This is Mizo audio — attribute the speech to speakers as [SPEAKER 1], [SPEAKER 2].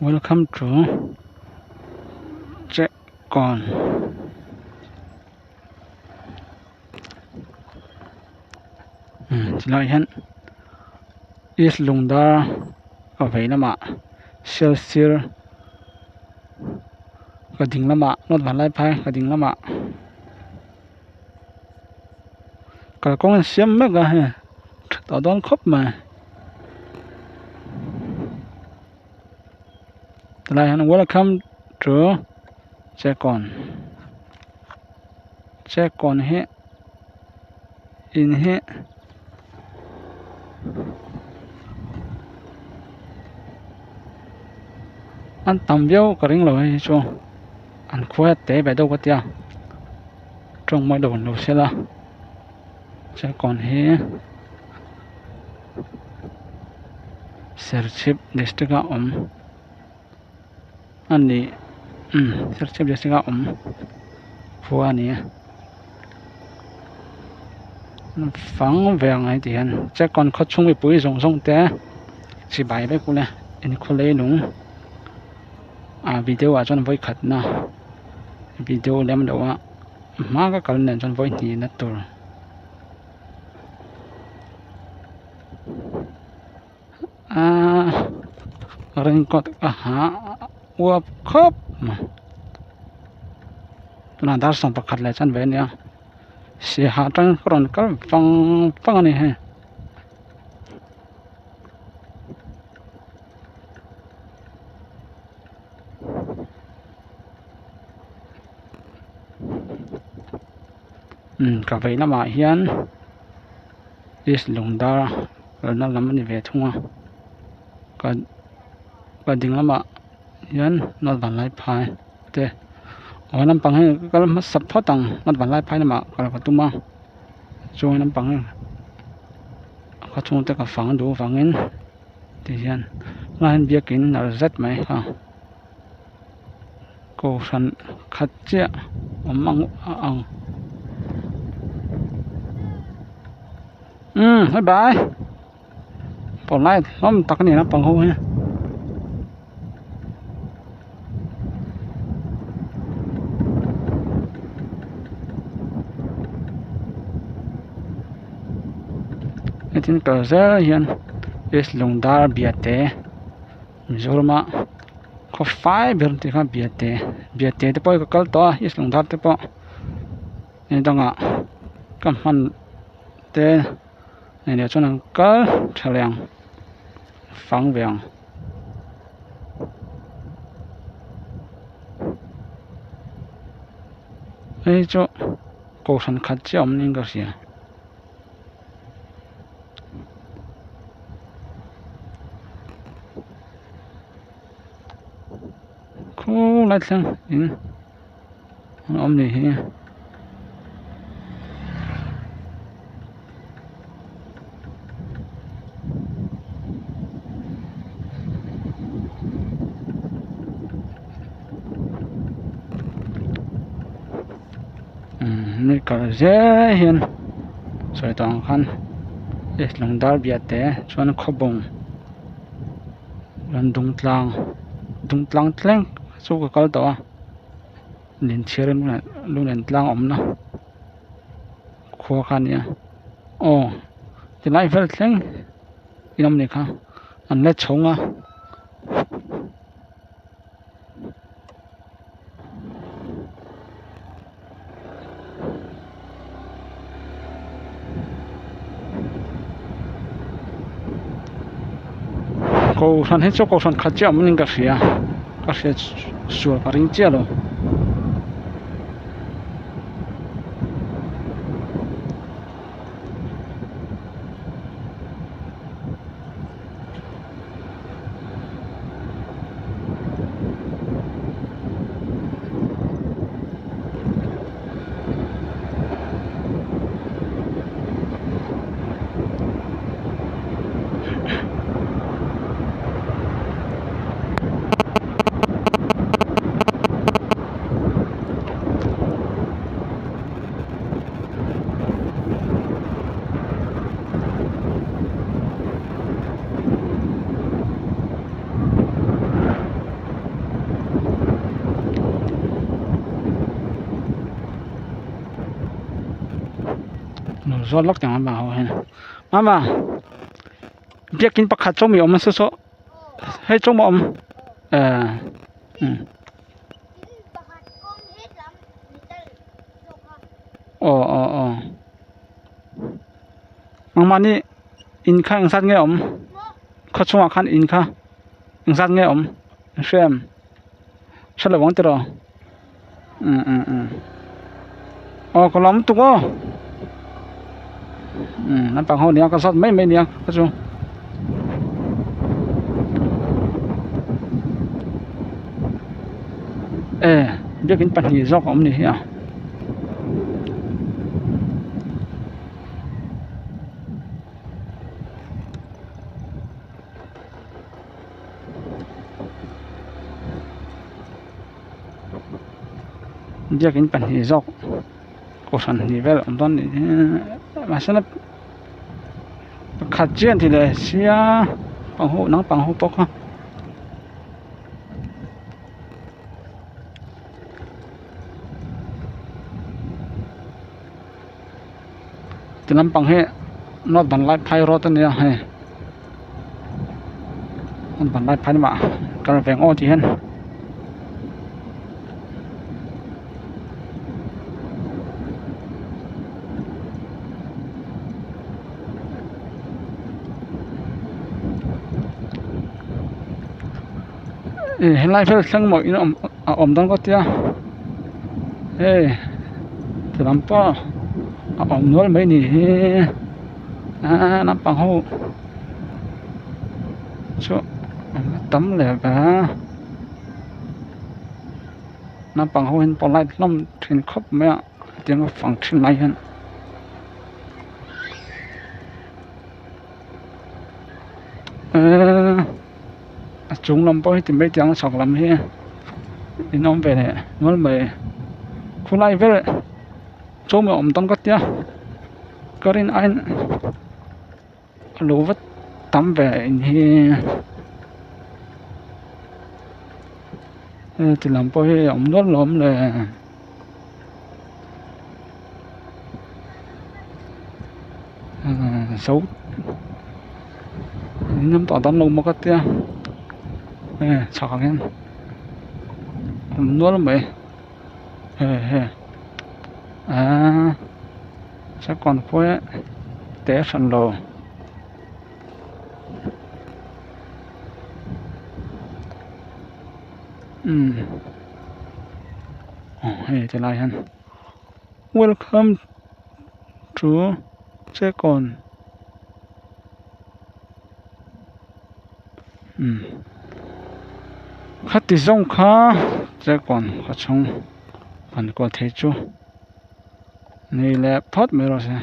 [SPEAKER 1] Welcome to Chekawn tilaiah hian East Lungdar a vei lamah Sialsir ka ding lamah North Vanlaiphai ka ding lamah kalkawng an siam mek a hei tha tawh dawn khawp mai tilai hian welcome to Chekawn Chekawn hi in hi an tam viau ka ring lo hei hi chu an khua te ve deuh ka tia tawng mai lo an lo sel a Chekawn hi Serchhip district a awm a ni umm Serchhip district a awm khua a ni a fang ve ang heti hian Chekawn khaw chhung mipui zawng zawng te chibai vek ula inkhua leilung ah video ah chuan vawikhatna video lem loh a hma ka kal nen chuan vawi hnihna tur. Aaa raincoat a ha uap khawp mai tunah dar 11 leh chuan ve a nia saiha atang ka rawn kal vang vang a ni hei. Umm ka vei lamah hian east lungdar kalna lam a ni ve thung a ka ka ding lamah hian north vanlaiphai te aw lampang hi ka kal hmasa phawt ang north vanlaiphai lamah kal ka tum a chuan lampang a chhungte ka fang duh avangin tihian tunah hian biakin nalh zet mai kha kohhran khat chiah awm ang a ang umm bye bye pawlai hlawm tak a ni naupang ho hi. Hetin kal zel hian east lungdar biate Mizorama khaw fai ber tih kha biate biate te pawh hi ka kal tawh a east lungdar te pawh ni dangah ka hman te nei leh chuan an kal tha leh ang fang ve ang. Hei chu kohhran khat chiah awm niin ka hria. Khulai thleng in an awm ni hi. Umm mi kal zel hian sawi tawh ang khan lungdar biah te chuan khawbung rawn dung tlang dung tlang thleng chu ka kal tawh a inchhir lunglen tlang awmna khua kha a nia aw tilai vel thleng in awm ni kha an la chhawng a. Kohhran hi chu kohhran khat chiah awm niin ka hria ka hriat sual ka ring chiah lo. zawt lawk teh ang mama ho hian mama biakin pakhat chu mi awm a saw saw hei chu maw awm eh umm aw aw aw nangmahni in kha engzat nge awm khaw chhungah khan in kha engzat nge awm i hria em hre lo ang tiraw umm umm umm aw ka lawm tuk aw umm naupang ho nia ka zawt mai mai nia ka chu. E biakin pahnih zawk a awm ni hi a. Biakin pahnih zawk kohhran hnih vel awm dawn nih hi mahse pakhat chiah an ti leh sia naupang ho pawh kha. Ti lampang hi north vanlaiphai road a nia hei north vanlaiphai lamah kal ve ang aw tih hian ih helai vel thleng maw in a awm dawn ka tia hei ti lam pawh a awm nual mai ni hi aaa naupang ho chu an la tam leh ve a naupang ho hian polite hlawm thin khawp mai a hetiang a fang thin lai hian. Eee a chung lam pawh hi ti mai tiang a chhak lam hi in awm ve leh nual mai khulai vel chawm a awm dawn ka tia ka rin aiin a lo va tam ve in hi hei ti lam pawh hi a awm nual lo awm le. Zo in awm tawh dawn lo maw ka tia hei chhak ah hian awm nual mai hei hei aaa chakawn khuai te hran lo. Umm aw hei tilai hian welcome to chekawn umm khati zawng kha chekawn khaw chhung kan kawl thei chu ni leh phawt mai rawh se.